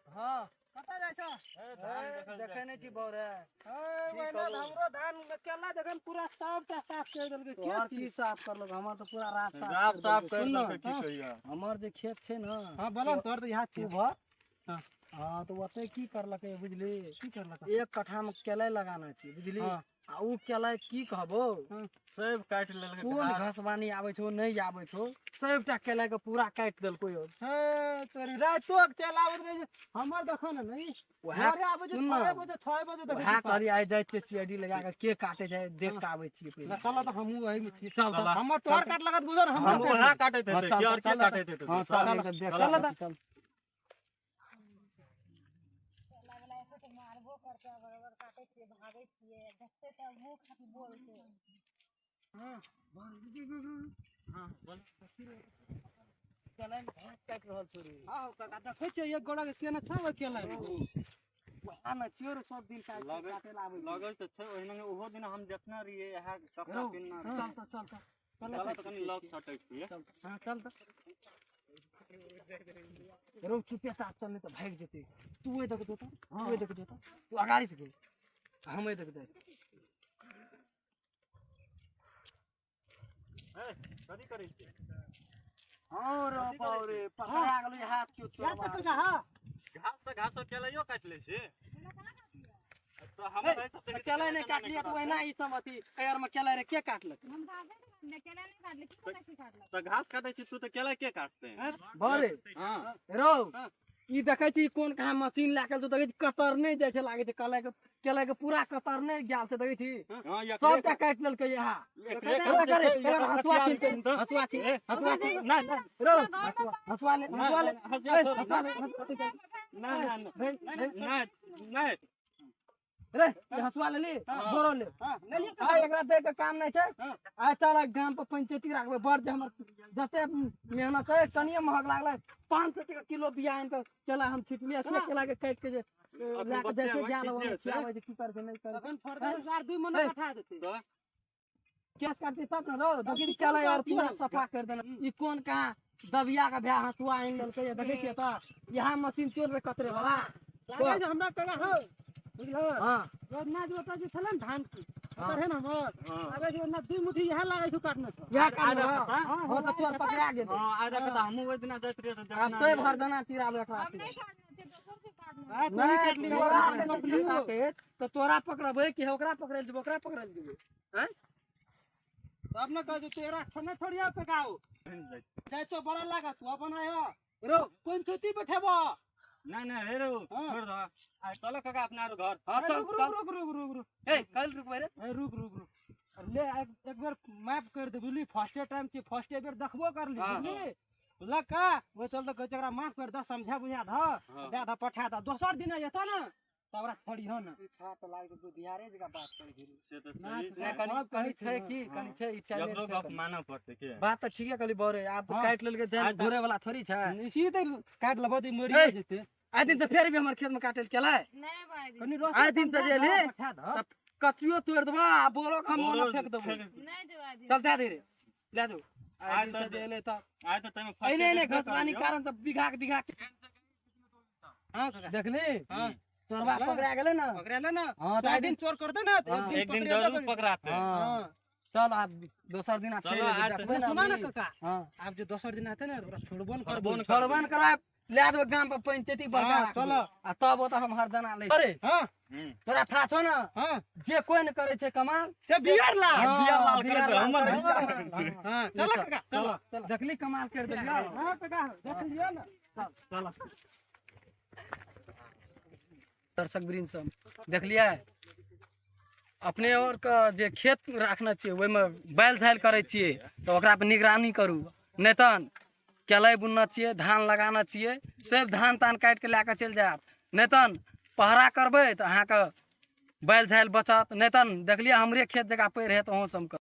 हाँ कतऽ जाइ छह देखै नहि छी बौरे हमरो धान केला देखन पूरा सबटा साफ कर देलकै के तोहर चीज की साफ करलक हमर तऽ पूरा रात साफ रात करि साफ देलकै। कर सुन ने, देलकै की कहिया हमर जे खेत छै ने हां बोला ने तोहर तऽ इएह तू छियै भर हाँ। हाँ तऽ ओतै की करलकै बुझली की करलक एक कट्ठा मे केलै लगाना छै बुझली हाँ। आ उ केलै की कहबो सब काटि लेलकै कोन घास। घसबानी आबै छौ नहि आबै छौ सबटा केलै के पूरा काटि देलको यौ हे तोरी रातो के चल आबैत रहै छै हमर देखो ने नहीं उएह घरे आबै छै सुन ने। 6 बजे 6 बजे देखै उएह छी कहली आइ जाइ छियै सीआईडी लगा के के काटे छै देख के आबै छियै पहिले चल तऽ हमहूँ ओही में छी चल चल। हमर तोहर काट लगत बुझल हम हमर ओएह काटैत हाँ, हेतै चल, की और के चल, काटैत हेतै हाँ चल, चल देख चल, के चल वाला एते तऽ मारबो करतै बराबर काटै छियै भागै छियै देखतै तऽ मुँह खाली बोलतै केलै मे घास काटि रहल छौ रे हां काका देखै छियै एक गोड़ा के केना छै ओइ केला में उएह ने चोर सब दिन काटि लगै- काटे ला आबै छै। लगै तऽ छै ओहिना ओहो दिन हम देखने रहियै इएह कपड़ा रौ, पिन्हने चल तऽ चल तऽ चल चल तऽ कनि लग सटै छियै चल हाँ चल तऽ रौ चुपे साथ चल नहि तऽ भागि जेतै तू ओहि दऽ के जोता तू ओहि दऽ के जोता तू अगाड़ी से गेल हम ओहि दऽ के जाइ ए, कथी करै छियै हाँ रो बाप रे पकड़ा गेलै हाथ क्यों या तऽ काका हां घास तऽ घास तऽ केलैयो काटि लै छी तऽ हमर एहि सब केलै नहि काटलियै तऽ ओहिना ई सब अथी एयर मे केलै रे के काटलक हम काटै नहि केला नहि काटले की पता की काटलक तऽ घास काटै छी तू तऽ केला के काटतै बरे हँ रौ ई देखै छी कोन कहाँ मशीन लए के देखै छी कतरने जाइ छै लागै छै कलै के केलै के पूरा कतरने गेल छै देखै छी हँ एकरे सबटा काटि लेलकै यहाँ एकरे करे करे हसुआ छीन हसुआ छीन हसुआ छीन नहि नहि रौ हसुआ ले हसुआ ले हँसिया ए, छोड़। हसुआ ले नहि नहि रे, रे, नहि नहि रे ई हसुआ ले ली बोरो ले हां ले लिअ आइ एकरा दै के काम नहि छै हाँ। आइ चल आइ गाम पर पंचायती राखबै बड़ जे हमर जते मेहनत छै कनिये महग लागलै 500 टका किलो बिया आनि कऽ केला हम छिटलियै से केला के काटि के जे लए कऽ जाइ छै बच्चे गाय मे लग छिटले छै। छियाबै छै की करै छै नहि करै छै तखन फर्दर आर 2 महीना ए। पठा देतै तऽ केस काटती तब ने रौ देखी केला यार पूरा सफा कर देना ई कोन कहाँ दबिया के भए हसुआ आनि लेलकै ये, देखै छियै तऽ इएह मशीन चोर रे कतरे वाला लागै जे हमरा काका हौ बुझलह हाँ रोजना जे ओतऽ जे छलै ने धान के हाँ। ओतऽ रहै ने हमर हँ लागै छै ओना 2 मुट्ठी इएह लागै छै काटने से इएह काम आधा हो कट्ठा? हो तऽ चोर पकड़ा गेलै हँ आइ रखता हमहूँ ओहि दिना जाइत रहियै तऽ आब देखने तो रहियै। भरदना तिराबे एकरा हम नहि काटने छियै दोसर के काटने आ तोही नहि काटली तोरा हमरा पकड़ली तऽ तोरा पकड़बै कि ओकरा पकड़ल जेबै ओकरा पकड़ल जेबै आँय तब ने कहै छै तेरा ठोने छोड़िया काका हो जाइ छौ बड़ा लागत तू अपन आयो रौ पंचायती बैठेबो नहि नहि हे रौ हाँ। छोड़ दह आइ चल काका अपना आरो घर हाँ चल रुक चल रुक रुक रुक रुक ए कल रुकबै रे ए रुक रुक रुक अरे ले एक एक बेर मैप कर दे बुझली फर्स्टे टाइम छी फर्स्टे बेर देखबो करली हाँ। बुझली बुझलक का ओहि चलते कहै छै एकरा माफ कर दह समझा बुझा दह हाँ। दए दह पठा दह दोसर दिन जेतऽ ने तब ओकरा छोड़िह ने ई छा तऽ लागै छै बुधियारे जकाँ बात करै छै से तऽ ना, सही छै। नहि कनि सब कनि कहै छै छै की हाँ। कनि छै ई चैलेंज एकरो छै गप कनि। मानऽ पड़तै के बात तऽ ठीके कहली बौरे आब तऽ हाँ। काटि लेलकै जान आइ तऽ- घुरे वाला थोड़ी छै इसी तऽ काटि लेबो तऽ ई मरि ए। जेतै आइ दिन तऽ फेर भी हमर खेत मे काटल केलै नहि भाई कनि रस आइ दिन से जे एली पठा दह तऽ कचियो तोड़ि देबा आ बोरो के हम बोरो ओना फेंक देबो फेंक- नहि देबै आइ दिन चल दए दे रे ले जो आइ आइ दिन तऽ से जे एलै तऽ आइ तऽ ताहिमे एने एने फर्स्टे घसबानी कारण से बीघा के बीघा के हां काका देखली हां चोरबा पकड़ा गेलै ने पकड़ेले ने हाँ तऽ चारि आइ दिन चोर करतै ने तऽ हाँ। एक दिन पकड़ेबे जरूर करी। पकड़ाते हाँ हाँ चल आब दोसर दिन चलो, आइ तऽ- देखबै ने सुना ने अभी। काका हाँ आब जे दोसर दिन आते ने ओकरा छोड़बो ने छोड़बो करबो ने छोड़बा ने कराब ले देबै गाम पर पंचायती बड़का हाँ, राखबै। चलो। आ तब ओतऽ हम हरदना लै अरे हां हम्म। तोरा था छौ ने हां जे कोइ ने करै छै कमाल से बियर ला हाँ, बियर लाल करै बियर छै, लाल हमर करै बियर छै। लाल। हां चलो काका चलो चलो देखली कमाल कर देलियौ हां काका देख लियौ ने चल दर्शक वृंद सब देखलियै अपने और के जे खेत राखने छियै ओहिमे बैल झालि करै छियै तऽ ओकरा पर निगरानी करू नहि तहन केलै बुनने छियै धान लगाने छियै सब धान तान काटि कऽ लए कऽ चलि जायत नहि तहन पहरा करबै तऽ अहाँके बैल झालि बचत नहि तहन देखलियै हमरे खेत जकाँ पड़ि हेत अहूँ सबके।